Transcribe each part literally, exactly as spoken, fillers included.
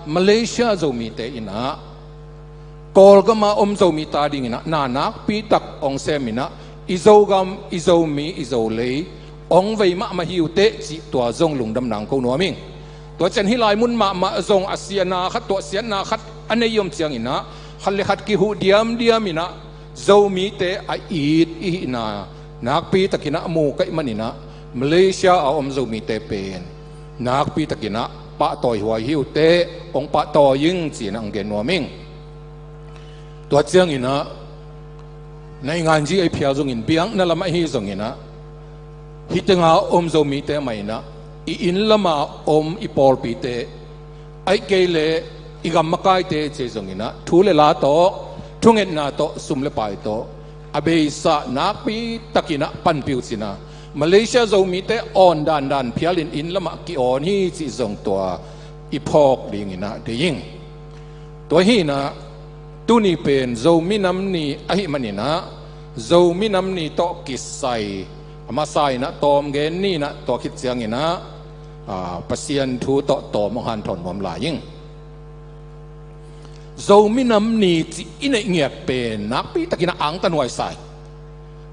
Malaysia Zomite in ah Kawlgam ah om Zomi ta ding in ah na nakpi tak hong sem in ah i Zogam, i Zomi, i Zolei hong vei mahmah hi uh teh cih tua zong lungdam nang ko nuam ing. Tua ciang hih lai mun mahmah zong a siatna khat, tua siatna khat a nei om ciang in ah khat le khat kihuh diamdiam in ah Zomite a it i hihna nakpi tak in ah mu ka hih man in ah Malaysia a om Zomite pen nakpi tak in ah pahtawi huai hi uh teh hong pahtawi ing ci-in ah hong gen nuam ing. Tua ciang in ah na i nganzi ei phial zong in, biakna lam ahi zong in ah hih teng ah om Zomite mah in ah i inn lam ah om i pawlpite, ahih kei leh i gam makaite ci zong in ah thu le la tawh, thungetna tawh, sum le pai tawh a beisa nakpi tak in ah panpih uh cin ah Malaysia Zomite awn dandan phial in inn lam ah ki-awn hi cih zong tua i phawk ding in ah deih ing. Tua hi in ah tuni pen Zo minam ni ahih man in ah Zo minam ni tawh kisai a masa in ah tawm gen ni in ah tua khit ciang in ah, ah, Pasian thu tawh tawm hong hanthawn nuam lai ing. Zo minam ni cih i neih ngiat pen nakpi tak in ah angtanhuai sa hi.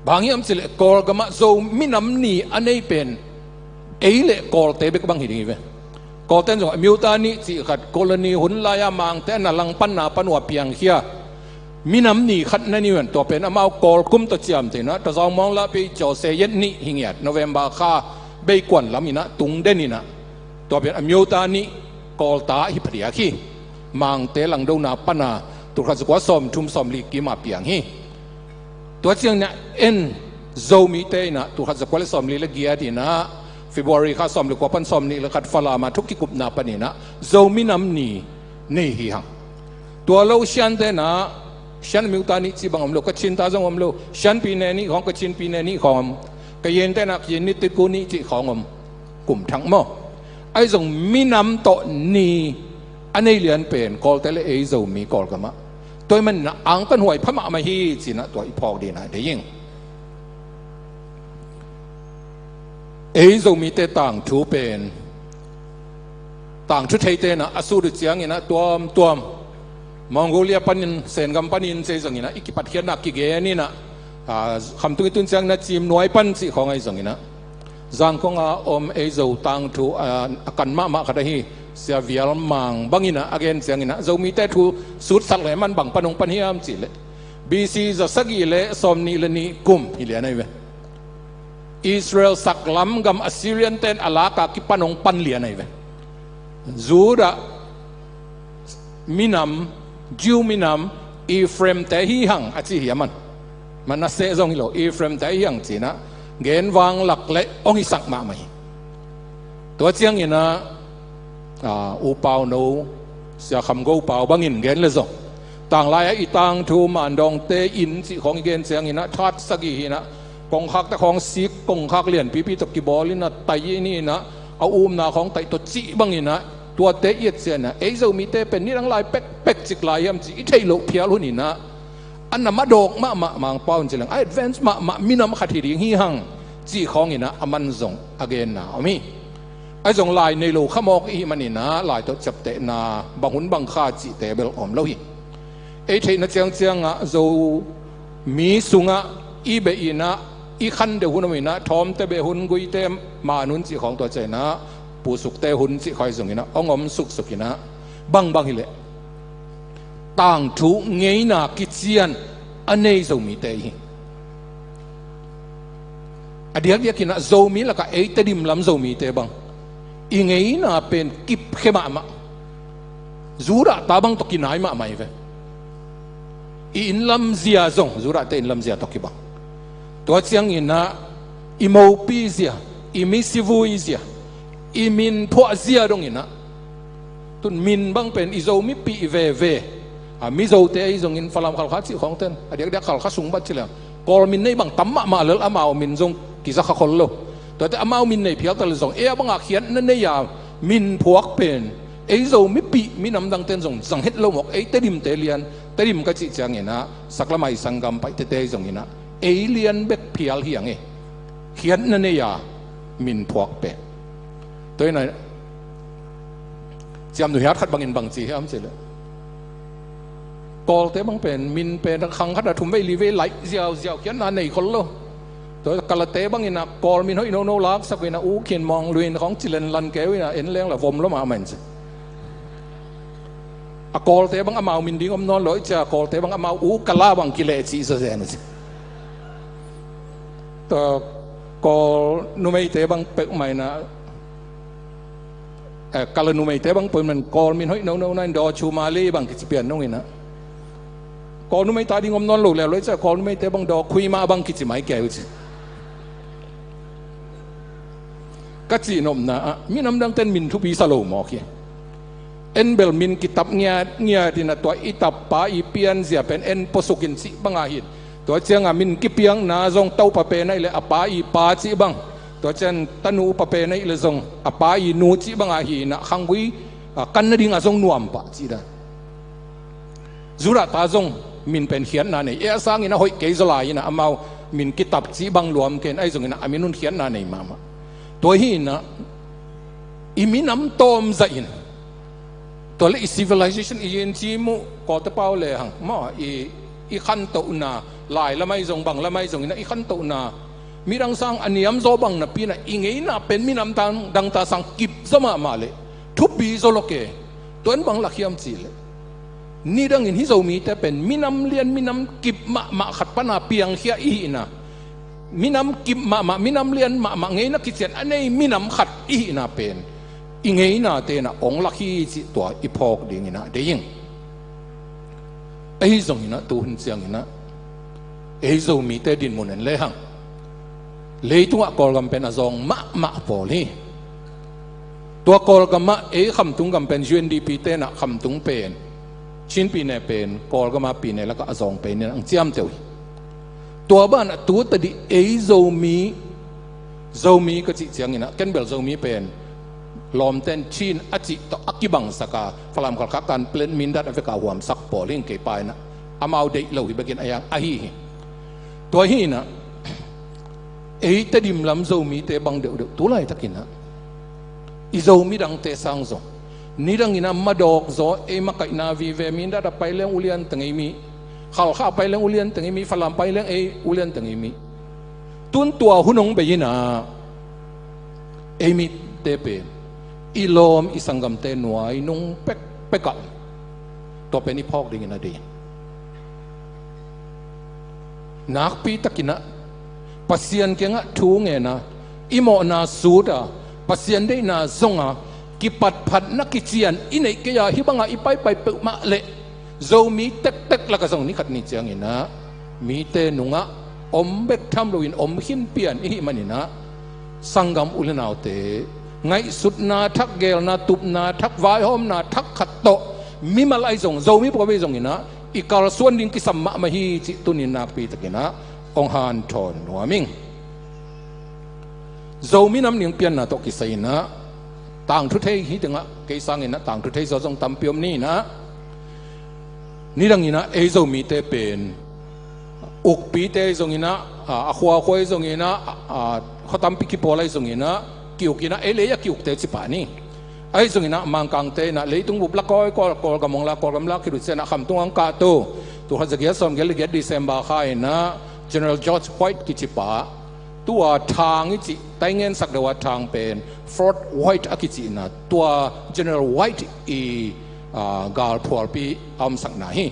Bang hiam cih leh Kawlgam ah Zo minam ni a nei pen ei le Kawlte bek bang hi ding hi ve. Kawlte'n zong 'amyotha ni' cih khat, colony hun lai-a Mangte a na langpanna pan uh a piangkhia minam ni khat na nei uh hen. Tua pen amau Kawl kum tawh ciamteh in ah Tazawng Muang Lah Pei Cawse yet ni hi ngiat, November kha bei kuan lam in ah tung den in ah tua pen 'amyotha ni', Kawlta hi phadiak hi. Mangte langdona pan a tul khat za kua sawmthum sawmli kim a piang hi. Tua ciang in ah en Zomite in ah tul khat za kua le sawmli le giat in ah February kha sawm le kua pan sawmnih le khat Falam a thu kikupna pan in ah Zo minam ni nei hi hang. Tua lo Shan te in ah Shan 'amyotha ni' cih bang om lo, Kachin ta zong om lo, Shan pyine ni' khawng, Kachin pyine ni' khawng om, Kayente in ah Kayin ni Titku ni' cih khawng om. Kum thang maw? Ahi zong minam tawh ni a nei lian pen Kawlte le ei Zomi Kawlgam ah. Tua ahih man in ah angtanhuai pha mahmah hi ci-in ah tua i phawk ding in ah deih ing. Ei Zomite tangthu pen tangthu theite in ah a sut uh ciang in ah tuamtuam Mongolia panin, Sengam panin ci zong in ah i kipatkhiatna kigen in ah, ah, khamtung i tun ciang in ah Cimnuai pan cih khawng ahi zong in ah Zangkong a om ei Zo tangthu, ah, a kan mahmah khat ahi Sia Vial Mang bang in ah a gen ciang in ah Zomite thu sutsak leh man bang pan hong pan hiam cih leh B C za sagih le sawmnih le nih kum hi lian ahi ve. Israel saklam gam Assyrian te'n a lak a kipan hong pan lian ahi ve. Judah minam, Jew minam, Ephraim te hi hang a ci hi a man. Manasseh zong hi lo, Ephraim te hi hang ci-in ah gen vang lak leh hong hisak mahmah hi. Tua ciang in ah, ah, U Pau No, Sia Kham Go Pau bang in gen le zong, tanglai ah i tangthu Mandawngte inn cih khawng i gen ciang in ah that sagih hi in ah, kongkhakte khawng sik, kongkhak lianpipi tawh kibawl in ah tai in ah, a umna khawng taih tawh cih bang in ah tuate i et ciang in ah ei Zomite pen nidang lai pekpek cik lai hiam cih i theih loh phial hun in ah, a na madawk mahmah Mangpau in ci leng a advance mahmah minam khat hi ding hi hang cih khawng in ah a man zong a genna om hi. Ahi zong lai nei lo kha mawk i hih man in ah lai tawh ciaptehna bang hun bang kha cihte bel om lo hi. Ei theihna ciangciang ah Zomi sungah i beh in ah i khan deuh hun om in ah, Thawmte beh hun, Guite man hun cih khawng, tua ciang in ah Pu Sukte hun cih khawng ahi zong in ah hong om suksuk in ah bangbang hi leh tangthu ngeina kician a nei Zomite hi. A diakdiak in ah Zomi lakah ei Tedim lam Zomite bang i ngeina pen kipkhe mahmah. Judah ta bang tawh kinai mahmah hi ve. I inn lam zia zong Judah te inn lam zia tawh kibang. Tua ciang in ah i mopi zia, i misivui zia, i min phuah zia dong in ah, tun min bang pen i Zo mipih veve. A, Mizote ahi zongin Falam, Khalkha cih khawngten a diakdiak Khalkha sung bat ci leng Kawl min nei bang tam mahmah lel, amau min zong kiza kha khol lo. Tuate amau min nei phial ta leh zong ei a bangah khiatna nei a min phuak pen ei Zo mipih minam dangten zong zang het lo mawk. Ei Tedimte lian, Tedim ka cih ciang in ah saklamai sanggam Paite te ahi zong in ah ei lian bek phial hi hang e, khiatna nei a min phuak pen. Tua in ah Ciamnuih hat khat bangin bang ci hiam cih leh, Kawlte bang pen min pen khang khat a thum vei li vei laih ziauziau khiatna nei khol lo. Tua Kalate bangin a Kawl min hoih nono laksak uh in a, U Khin Maung Hluin khawng ci lenlan kei uh in a, en leng la vom lo mahmah in ci. A Kawlte bang amau min ding om nawn lo, i cia Kawlte bang amau U Kala bang kileh cih zawzen uh ci. Tua Kawl numeite bang peuhmah in a, eh, Kala numeite bang peuhmah in Kawl min hoih nono na in Daw Chu Ma Li bang kici pian nung in a, Kawl numeite ding om nawn lo leh lo, i cia Kawl numeite bang Daw Khui Ma bang kici mai kei uh ci. Ka cihnopna ah, minam dangten min thupi sa lo mawk hi. En bel min kitap ngiatngiat in a, tua i tap pa i pianzia pen en puasukin cih banga hi. Tua cianga min kipiakna zong topa pen ahih leh a pa i pa cih bang, tua ciang tanu pa pen ahih leh zong a pa i nu cih banga hi in a, khanggui, a, kan nading a zong nuam pah cih dan. Judah ta zong min pen khiatna nei, ei a sangin a hoih kei zaw lai in a, amau min kitap cih bang luam kei in, ahi zongin a, a min un khiatna nei mahmah. Tua hi in a, i minam tawm zahin, tua leh i civilization i yin ci muh, Kawlte pau le hang maw, i, i khantohna, lai lam ahi zong bang lam ahi zongin a, i khantohna midang sang a niam zaw bang napi in a, i ngeina pen minam dang, dangta sang kip zaw mahmah leh thupi zaw lo kei. Tua in bang lak hiam cih leh, nidangin hih Zomite pen minam lian, minam kip mahmah khat pana piangkhia i hihna, minam kip mahmah, minam lian mahmah, ngeina kician a nei minam khat i hihna pen i ngeinate in a ong lak hi cih tua i phawk dingin a deih ing. Ahi zongin a, tuhun ciangin a, ei Zomite dinmun en lehang, leitungah Kawlgam pen a zawng mahmah pawl hi. Tua Kawlgamah ei khamtung gam pen U N D P te in a khamtung pen, Chin pyine pen Kawlgama pyine lakah a zawng pen in a hong ciamteh uh hi. Tua banah tu tadih ei Zomi, Zomi ka cih ciangin a, ken bel Zomi pen lawmten Chin a cih tawh a kibangsak a, Falam Khalkha Kanpetlet Mindat a veka huamsak pawl hi ing, kei pa in a, amau deih lo hi bekin a yang ahi hi. Tua hi in a, ei Tedim lam Zomite bang deuhdeuh tu laitakin a, i Zomi dangte sang zong nidangin a madawk zaw, ei makaihna vive, Mindat a pai leng ulian teng ei mi, Khalkha a pai leng ulian teng ei mi, Falam pai leng ei ulian teng ei mi. Tun tua hun hong bei in a, ei mite pen i lawm i sanggamte nuai nung pekpek ah, tua pen i phawk dingin a deih. Nakpi takin a, Pasian kiangah thu ngen a, i mawhna sut a, Pasian deihna zong a, kipatphatna kician i neih kei a, hih banga i paipai peuhmah leh Zomi tektek lakah zong ni khat ni ciangin a, mite nungah om bek tham loin om khin pian i hih manin a, sanggam u le naute, ngaihsutna thak, geelna tupna thak, vaihawmna thak khat tawh mimal ahi zong, Zomi pawlpi zongin a, i kalsuan ding kisam mahmah hi cih tuni-in nakpi takin a hong hanthawn nuam ing. Zomi Nam Ning pianna tawh kisai in a, tangthu thei hi teng a, kei sangin a tangthu thei zaw zong tampi om ni in a, nidangin a ei Zomite pen ukpite zongin a, a, a khuakhua zongin a, a, a, khua tampi kipawl ahi zongin a, ki-uk in a, ei lei a ki-ukte ci pah ni. Ahi zongin a, Mangkangte in a, leitung bup la kawi, Kawl, Kawlgam hong la, Kawlgam la khit uh ciangin a, khamtung hong kahto, tul khat za giat sawm giat le giat December kha in a, General George White kici pa, tua Thang i cih, Taingen sak deuh a Thang pen Fort White a kicihna, tua General White i, a, galphualpi a omsakna hi.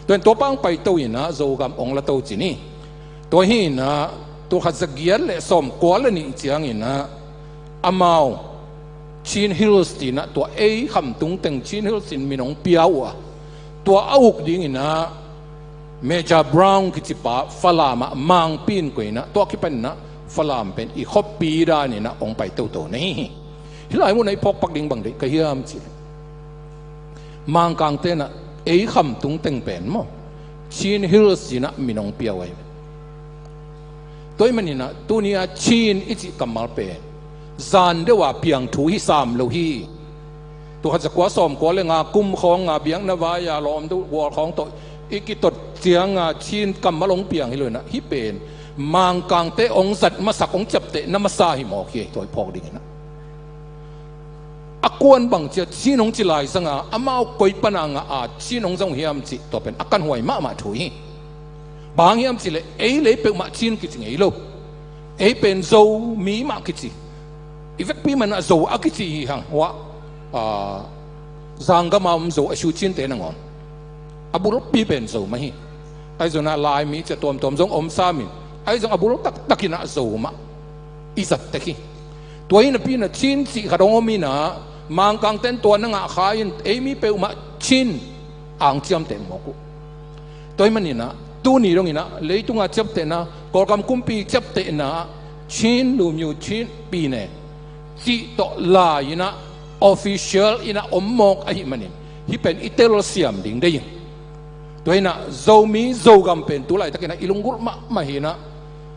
Tua in tua pang paito in a, Zogam ong la to ci ni. Tua hi in a, tul khat za giat le sawm kua le nih ciangin a, amau Chin Hills ci in a, tua ei khamtung teng Chin Hills in min ong pia uh a, tua a uk dingin a, Major Brown kici pa Falam ah Mangpi in koih in a, tua kipan in a Falam pen i khuapi dan in a ong pai toto na hi hi. Hih lai mun a i phawk pak ding bang deih ka hiam cih leh, Mangkangte in a ei khamtung teng pen maw, Chin Hills ci in a min ong pia uh ahi. Tua ahih manin a, tuni a Chin i cih kammal pen zan deuh a piang thu hi sam lo hi. Tul khat za kua sawm kua le nga kum khawng a biakna vai a lawm deuh gual khawng tawh i kitot ciang a Chin kammal ong piang hi lo in a, hih pen Mangkangte ong zat masak, ong ciaptehna masa hi mawk hi, tua i phawk dingin a. a kuan bang cia Chin hong ci lai zanga amau koi pana ngah a Chin hong zang uh hiam cih tua pen a kanhuai mahmah thu hi. Bang hang hiam cihleh ei le ei peuhmah Chin kici ngei lo. Ei pen Zomi mah kici. I vekpi manah Zo a kici hi hang. Huah, ah, Zanggam a om Zo a Shu Chin te nangawn a bulpi pen Zo mah hi. Ahi zongin ah Laimi cia tuamtuam zong om samin, ahi zong a bul taktakin ah Zo mah i zat tek hi. Tua hi napi inah Chin cih khat hong om inah Mangkangte in tua na ngah kha in ei mi peuhmah Chin ang ciamteh mawk uh. Tua hi maninah tuni donginah leitunga ciaptehna, Kawlgam kumpi ciaptehna, Chin lumyo Chin pine cih tawh lai inah official inah om mawk ahi manin hih pen i telsiam ding deih in. Tua hinah Zomi Zogam pen tu laitakinah i lunggulh mahmah hinah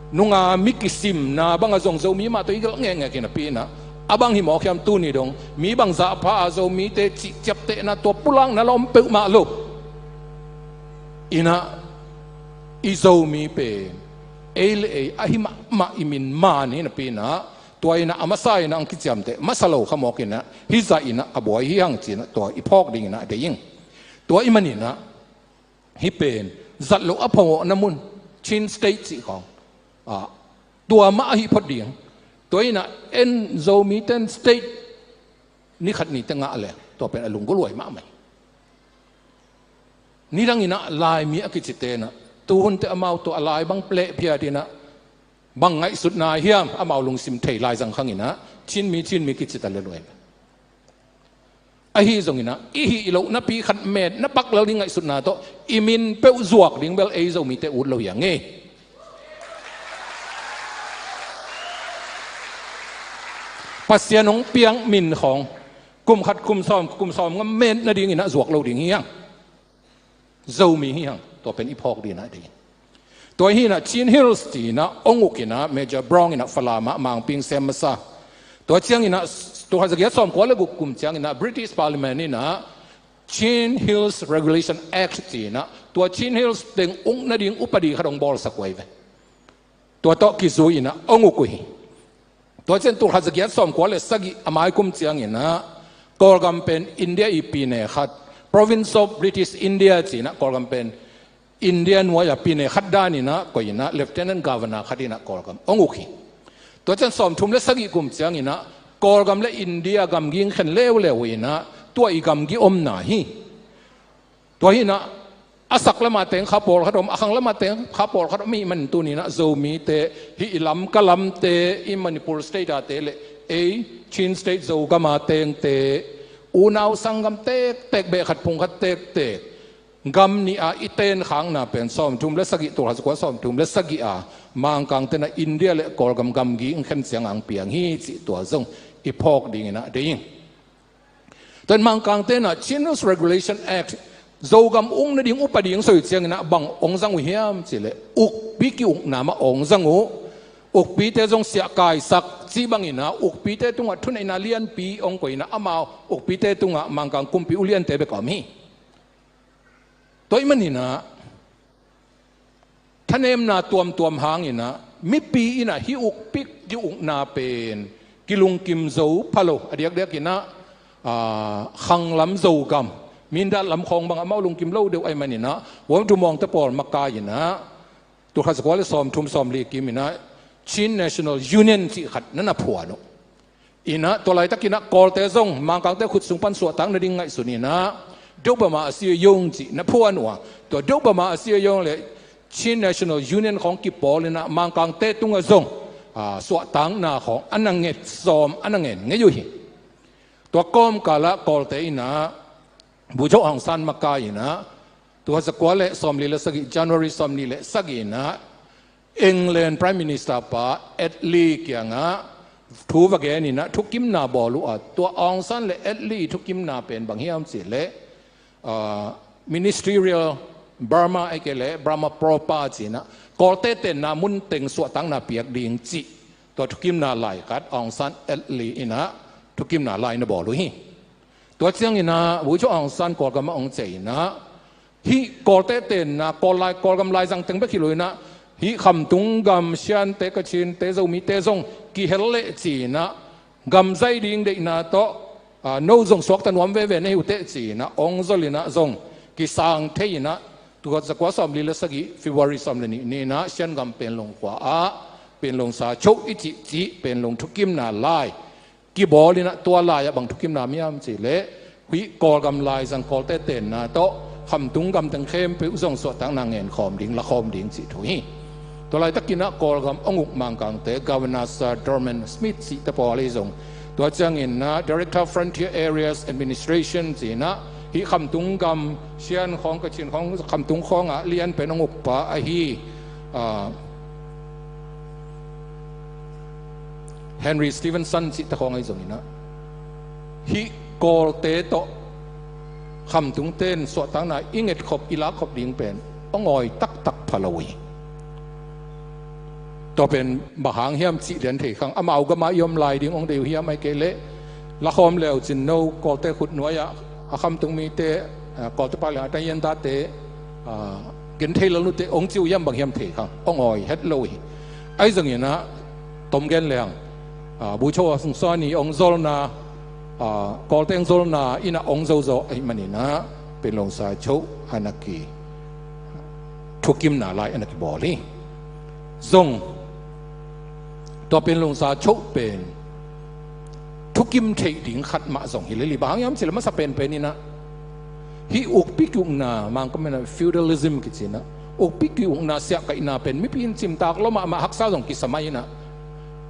nunga mi kisimna banga zong Zomi mah tawh i gelh ngekngek hinapi inah a bang hi mawk hiam tuni dong mi bang zahpha a Zomite cih ciaptehna tua pulakna la om peuhmah lo. Inah i Zomi pen ei le ei ahi mahmah i min man hinapi inah tua inah a masa inah ang kiciamteh masa lo kha mawk inah hih zah inah a buai hi hang ci inah tua i phawk ding inah a deih ing. Tua i maninah hih pen zat loh a phawkna mun Chin State cih khawng, ah, tua mah ahi phot ding. Tua inah en Zomite in state ni khat nite ngah le tua pen a lunggulhhuai mahmah hi. Nidang inah Laimi a kicite inah tuhunte amau tua a lai bang pleh phiat inah bang ngaihsutna hiam amau lungsim thei lai zang khang inah Chinmi Chinmi kici ta le luai. Ahi zonginah i hih loh napi khat met na pak lo ding ngaihsutna tawh i min peuh zuak ding bel ei Zomite ut lo hi a ngei. Pasian hong piak min khawng kum khat kum sawm kum sawm nga met nadinginah zuak lo ding hi hang. Zomi hi hang. Tua pen i phawk dinah ding. Tua hinah Chin Hills tinah ong uk inah Major Brown inah Falam ah mangping sem masa. Tua cianginah tul khat za giat sawm kua le guk kum cianginah British Parliament inah Chin Hills Regulation Act tinah tua Chin Hills teng uk nading upadi khat hong bawlsak uh ahi ve. Tua tawh kizui inah ong uk uh hi. Tua ciang tul khat za giat sawm kua le sagih a mai kum cianginah Kawlgam pen India i pine khat, Province of British India cinah Kawlgam pen India nuai a pine khat dan inah koih inah Lieutenant Governor khat inah Kawlgam ong uk hi. Tua ciang sawmthum le sagih kum cianginah Kawlgam le India gamgi ing khen leuleu inah tua i gamgi omna hi. Tua hinah a sak lama teng kha pawlkhat om, a khang lama teng kha pawlkhat om i hih manin tuninah Zomite hih i Lamka lamte, i Manipur State ate le ei Chin State Zogama tengte unau sanggam tektek, beh khat phung khat tektek gam nih a i tenkhakna pen sawmthum le sagih, tul khat za kua sawmthum le sagih a Mangkangte inah India le Kawlgam gamgi ing khen ciang ang piang hi cih tua zong i phawk dinginah deih ing. Tua in Mangkangte inah Chin Hills Regulation Act Zogam uk nading upadi ong soi cianginah bang ong zang uh hiam cihleh ukpi ki-ukna mah ong zang uh. Ukpite zong siahkaisak cih banginah ukpite tungah thuneihna lianpi ong koih inah amau ukpite tungah Mangkang kumpi uliante bek a om hi. Tua i maninah thanemna tuamtuam hanginah mipi inah hih ukpi ki-ukna pen kilungkim zo pha lo, a diakdiakinah, ah, khanglam Zogam, Mindat lam khawng bang amau lungkim lo deuh ahi maninah Wam Tumawngte pawl makai inah tul khat za kua le sawmthum sawmli kiminah Chin National Union cih khat na na phuan uh. Inah tua laitakinah Kawlte zong Mangkangte khut sung pan suahtak nading ngaihsun inah Deuh Bama a sia yong cih na phuan uh a, tua Deuh Bama a sia yong le Chin National Union khawng kipawl inah Mangkangte tungah zong, ah, suahtakna khawng a na nget sawm a na ngen ngei uh hi. Tua kawmkalah Kawlte inah Bogyoke Aung San makai inah tul khat za kua le sawmli le sagih, January sawmli le sagih inah England Prime Minister pa Attlee kiangah thu va gen inah thukimna bawl uh a, tua Aung San le Attlee thukimna pen bang hiam cihleh, ah, Ministerial Burma ahih kei leh Burma Proper cinah Kawlte tenna mun teng suahtakna piak ding cih tua thukimna lai khat Aung San Attlee inah thukimna lai na bawl uh hi. Tua cianginah Bogyoke Aung San Kawlgam ah ong ciah inah hih Kawlte tenna Kawl lai, Kawlgam laizang teng bek hi lo inah hih khamtung gam Shante, Kachinte, Zomite zong kihel leh ci inah gam zai ding deihna tawh ah, no zong suakta nuam veve na hi uh teh ci-in ah ong zol in ah zong kisang thei in ah, tul khat zakua sawmli le sagih February sawm le nih ni-in ah Shan gam Panglong khua ah Panglong sa choh i cihcih Panglong thukimna lai kibawl in ah, tua lai ah bang thukimna om hiam cih leh, hih Kawlgam laizang Kawlte tenna tawh khamtung gam teng khempeuh zong suahtakna ngen khawm ding, la khawm ding cih thu hi. Tua laitakin ah Kawlgam ong uk Mangkangte, Governor Sir Dorman Smith cihte pawl ahi zong, tua ciangin ah Director Frontier Areas Administration ci-in ah, hih khamtung gam, Shan khawng, Kachin khawng, khamtung khawng ah lianpen ong ukpa ahi, ah, Henry Stevenson cihte khawng ahi zongin ah, hih Kawlte tawh khamtungte in suahtakna i ngetkhop, i lakkhop ding pen ong awi taktak pha lo uh hi. Tua pen bang hang hiam cih lian thei khang, amau gam ah i om lai ding ong deih uh hiam, ahih kei leh la khawm le uh cin no Kawlte khut nuai ah a khamtung mite, ah, Kawlte pau leng a taiyandate, ah, gen thei lo uh teh ong ci uh hiam, bang hiam thei khang, ong awi het lo uh hi. Ahi zongin ah, tom gen leng, ah, Bogyoke Aung San i ong zolna, ah, Kawlte ong zolna in ah ong zo zaw ahih manin ah Panglong sa choh a na ki, thukimna lai a na kibawl hi. Zong tua Panglong sa choh pen thukim theih ding khat mah zong hi lel hi. Bang hang hiam cih leh, masa penpen in ah hih ukpi ki-ukna, Mangkam in ah feudalism kici-in ah, ukpi ki-ukna, siahkaihna pen mipi in cimtak lua mahmah, haksa zong kisa mai in ah,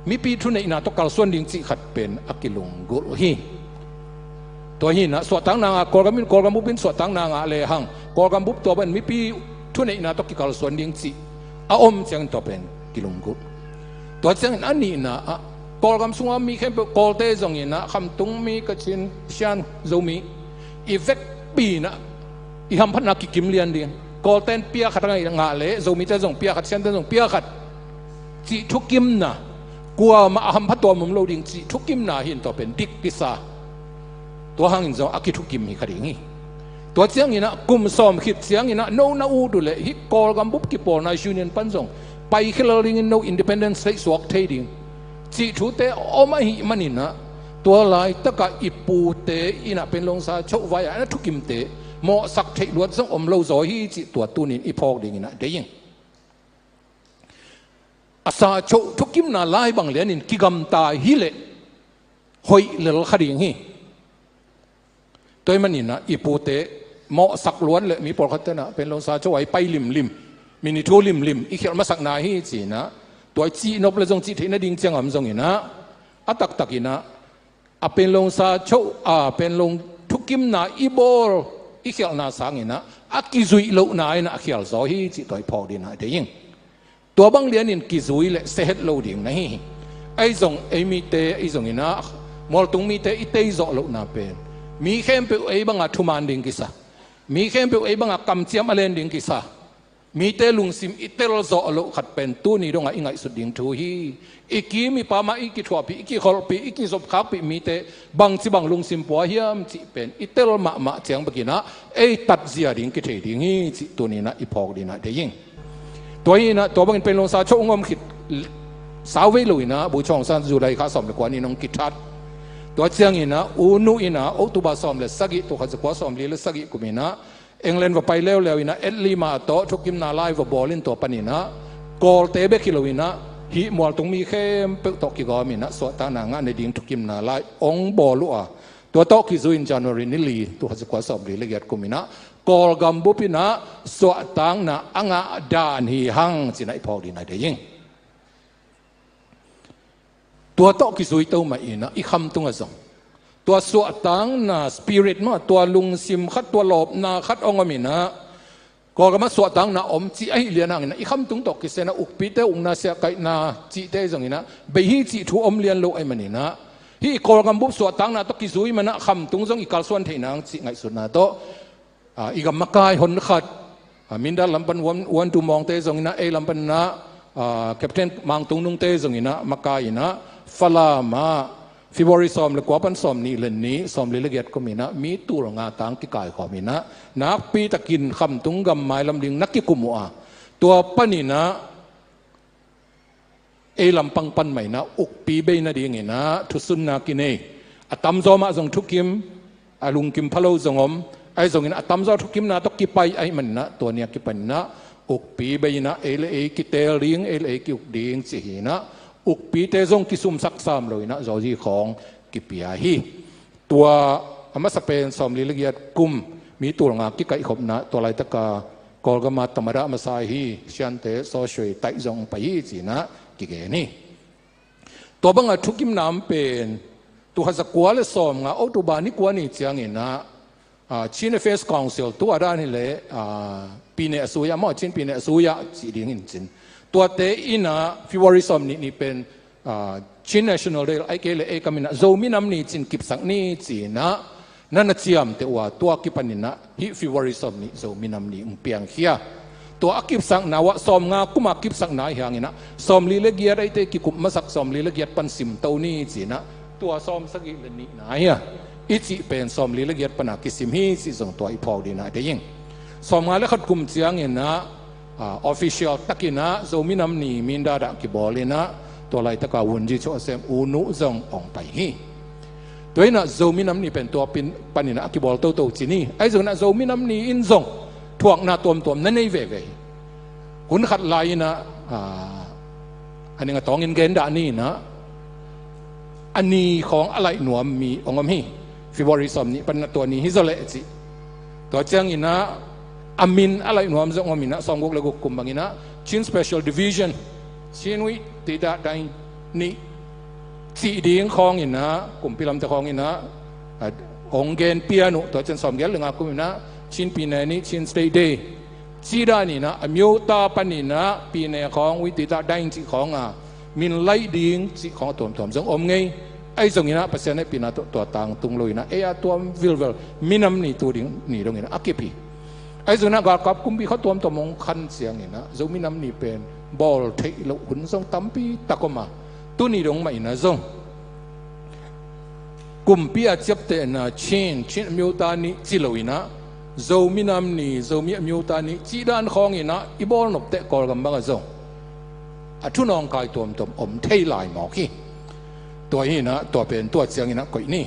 mipi thuneihna tawh kalsuan ding cih khat pen a kilunggulh hi. Tua hi in ah suahtakna ngah, Kawlgam in, Kawlgam bup in suahtakna ngah lehang, Kawlgam bup tua bang mipi thuneihna tawh kikalsuan ding cih a om ciangin tua pen kilunggulh. Tua ciangin a nihna ah, Kawlgam sunga mi khempeuh, Kawlte zongin ah, khamtung mi, Kachin, Shan, Zomi, i vekpi in ah i hamphatna kikim lian ding. Kawlte in pia khat a ngah leh Zomite zong pia khat, Shante zong pia khat cih thukimna, kuamah a hampha tuam om lo ding cih thukimna hi in, tua pen dik kisa. Tua hangin zong a kithukim hi kha ding hi. Tua ciangin ah kum sawm khit ciangin ah no na ut uh leh hih Kawlgam bup kipawlna Union pan zong paikhia lel dingin, no independent state suak thei ding cih thute om ahih manin ah, tua laitak ah i pute in ah Panglong sa choh vai-a a na thukimte mawhsak theih luat zong om lo zaw hi cih tua tuni-in i phawk dingin ah deih ing. A sa choh thukimna lai bang lianin kigamta hi leh hoih lel kha ding hi. Tua ahih manin ah i pute mawhsak luat leh, mi pawlkhatte in ah Panglong sa choh ah i pai limlim, mi ni thu limlim i khialh masakna hi ci-in ah, tua i cih nop leh zong cih theih nading ciang a om zongin ah, a taktak in ah, a Panglong sa choh, a Panglong thukimna i bawl, i khialhna sangin ah a kizuih lohna in ah a khial zaw hi cih tua i phawk dingin ah deih ing. Tua bang lianin kizui leh sia het lo ding na hi hi. Ahi zong ei mite, ei zongin ah, mualtung mite i tei zawh lohna pen, mi khempeuh ei banga thuman ding kisa, mi khempeuh ei banga kamciam a len ding kisa, mite lungsim i tel zawh loh khat pen tuni dongah i ngaihsut ding thu hi. I kim i pam ah i kithuahpih, i kikholhpih, i kizopkhakpih mite bangci bang lungsim pua hiam cih pen i tel mahmah ciang bekin ah ei tatzia ding kithei ding hi cih tuni-in ah i phawk dingin ah deih ing. Tua hi-in ah, tua bangin Panglong sa choh hong om khit sauvei lo-in ah, Bogyoke Aung San July kha sawm le kua ni-in hong kithat. Tua ciangin ah, U Nu in ah October sawm le sagih, tul khat zakua sawmli le sagih kum in ah, England va pai leuleu in ah, Attlee Ma tawh thukimna lai va bawl in, tua panin ah Kawlte bek hi lo-in ah, hih mualtung mi khempeuh tawh kigawm in ah suahtakna ngah nading thukimna lai hong bawl uh a, tua tawh kizui-in January ni li, tul khat zakua sawmli le giat kum in ah, Kawlgam bup in ah suahtakna a ngah dan hi hang ci-in ah i phawk dingin ah deih ing. Tua tawh kizui to mah in ah, i khamtung ah zong tua suahtakna spirit mah, tua lungsim khat, tua lawpna khat hong om in ah, Kawlgam ah suahtakna om cih ahih lian hangin ah, i khamtung tawh kisai-in ah ukpite ukna, siahkaihna cihte zongin ah bei hi cih thu om lian lo ahih manin ah, hih Kawlgam bup suahtakna tawh kizui manin ah khamtung zong i kalsuan theih nang cih ngaihsutna tawh, ah, i gam makai honkhat, ah, Mindat lam pan Uan, Uan Tu Maung te zongin ah, ei lam panin ah, ah, Captain Mang Tung Nung te zongin ah makai in ah, Falam ah February sawm le kua pan sawmnih le nih, sawmli le giat kum in ah mi tul nga tang kikaikhawm in ah, nakpi takin khamtung gam mailam ding na kikum uh a, tua panin ah ei lampang pan mah in ah ukpi bei nadingin ah thusunna kinei. A tamzaw mah zong thukim, a lungkim phalo zong om. Ahi zongin a tamzaw thukimna tawh kipai ahih maninah tua ni a kipaninah ukpi bei inah ei le ei kiteel ding, ei le ei kiuk ding ci hinah ukpite zong kisumsak sam lo inah zawzi khawng kipia hi. Tua a masa pen sawmli le giat kum mi tulnga kikaihkhopna tua laitaka Kawlgama tamada masa hi, siante sawsui taih zong pai hi cinah kigen hi. Tua banga thukimna om pen tul khat za kua le sawmnga October ni kua ni cianginah, ah, Chin Affairs Council tua dan hileh, ah, pine a suya maw, Chin pine a suya cih dingin cin tuate inah February sawmnih ni pen, ah, Chin National Day, ai kei le ei kaminah Zomi Nam Ni cin kipsak ni cinah na na ciamteh uh a, tua kipaninah hih February sawmnih Zomi Nam Ni hong piangkhia. Tua a kipsakna uh ah sawmnga kuma kipsakna hi hanginah sawmli le giat eite kikup masak sawmli le giat pan simto ni cinah tua sawmsagih le nihna hi a, i cih pen sawmli le giat pana kisim hi cih zong tua i phawk dinah deih ing. Sawmnga le khat kum cianginah, ah, official takinah Zomi Nam Ni mindadah kibawlinah tua laitaka Wunji Cho a sem U Nu zong hong pai hi. Tua inah Zomi Nam Ni pen tua pin paninah a kibawl toto cin hi. Ahi zonginah Zomi Nam Ni in zong thuakna tuamtuam na nei veve hi. Hun khat lai inah, ah, a ning a tawngin gen dah ni inah a ni khawng a laih nuam mi hong om hi. February sawmnih paninah tua ni hi zaw leh cih. Tua cianginah a min a laih nuam zong om inah sawmguk le guk kum banginah Chin Special Division, Chin Wih Tita Dai Nih cih ding khawnginah kumpi lamte khawnginah, ah, hong gen pian uh. Tua cian sawmgiat le nga kuminah Chin Pine Nih, Chin State Day cih daninah a miuta paninah pine khawng Wih Tita Dai Nih cih khawnga min laih ding cih khawng a tuamtuam zong om ngei. Ahi zonginah Pasian hehpihna tawh tua tangtung lo inah ei a tuam vilvel minam ni tu ding ni donginah a kip hi. Ahi zonginah galkap kumpi kha tuamtuam hong khan cianginah Zomi Nam Ni pen bawl theih loh hun zong tampi tak om a, tuni dong mah inah zong kumpi a ciaptehna Chin, Chin a miuta nih ci lo inah Zomi Nam Ni, Zomi a miuta nih cih dan khawnginah i bawl nopteh Kawlgam bangah zong a thu nawngkai tuamtuam om thei lai mawk hi. Tua hinah tua pen tua cianginah koih ni.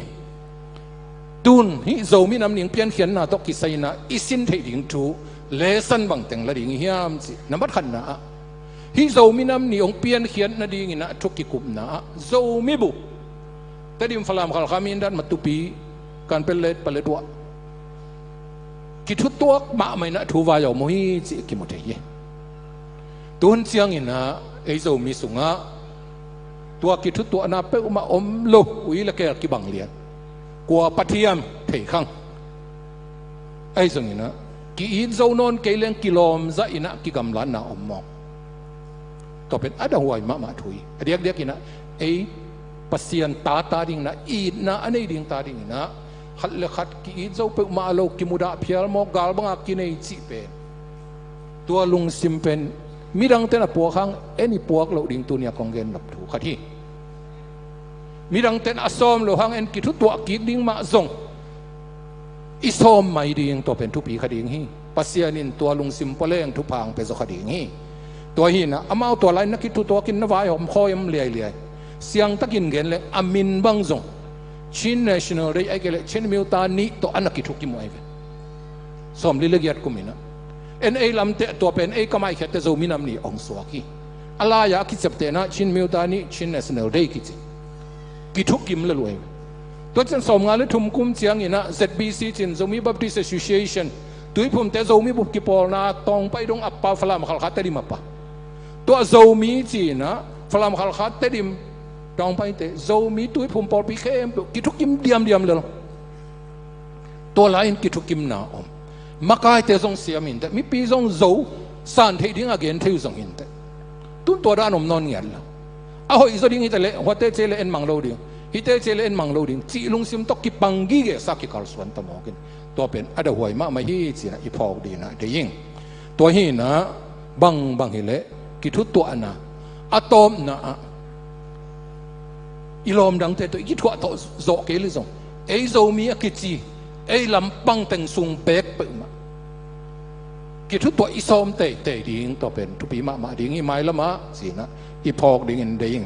Tun hih Zomi Nam Ni piankhiatna tawh kisai inah i sin theih ding thu lesan bangteng la ding i hiam cih na matkhatna ah hih Zomi Nam Ni hong piankhiat nadinginah thu kikupna ah Zomi bup Tedim, Falam, Khalkha, Mindat, Matupi, Kanpetlet, Paletwa kithutuak mahmah inah thu vai a om uh hi cih kimu thei hi. Tuhun cianginah ei Zomi sungah tua kithutuahna peuhmah om lo, ui le keel kibang lian, kua pathiam thei khang. Ahi zonginah ki-it zo nawn kei leng kilawmzah inah kigamlatna om mawk. Tua pen a dahuai mahmah thu hi. A diakdiakinah ei Pasian ta ta dinginah itna a nei ding ta dinginah khat le khat ki-it zo peuhmah lo, kimudah phial mawk, gal banga kinei cih pen tua lungsim pen midangte na puak hang en i puak loh ding tuni a kong gen nop thu khat hi. Midangte na a sawm loh hang en kithutuah kik ding mah zong i sawm mai ding tua pen thupi kha ding hi. Pasian in tua lungsim pua leng thupha hong pia zaw kha ding hi. Tua hinah amau tua lai na kithutuakin na vaihawm khawi om liailiai. Siangtakin gen leng a min bang zong Chin National Day ai kei leh Chin miuta nih tawh a na kithukim uh ai ve. Sawmli le giat kuminah en ei lamte tua pen ei kamaikhiatte Zomi Nam Ni hong suak hi. A lai-a a kiciaptehna Chin miuta nih, Chin National Day kici kithukim le luai. Tua cian sawmnga le thum kum cianginah Z B C cin Zomi Baptist Association Tuiphumte Zomi bup kipawlna Tawngpai dong a pa, Falam, Khalkha, Tedim a pa. Tua Zomi cinah Falam, Khalkha, Tedim, Tawngpaite Zomi Tuiphum pawlpi khempeuh kithukim diamdiam lel. Tua lai-in kithukimna om. Makaite zong siam inteh, mipi zong zo san theih ding a gen thei uh zong inteh. Tun tua dan om nawn ngiat lo. A hoih zaw ding hite leh huate cia le en mang lo ding, hite cia le en mang lo ding cih lungsim tawh kipang gige sa kikalsuan ta mawkin tua pen a dahuai mahmah hi cinah i phawk dinah deih ing. Tua hinah bangbang hileh kithutuahna a tawpna ah i lawm dangte tawh i kithuah tawh zawh kei le zong ei Zomi a kici ei lampang teng sung beek peuhmah kithutuah i sawm teitei ding tua pen thupi mahmah ding hi. Mailamah cinah i phawk dingin deih ing.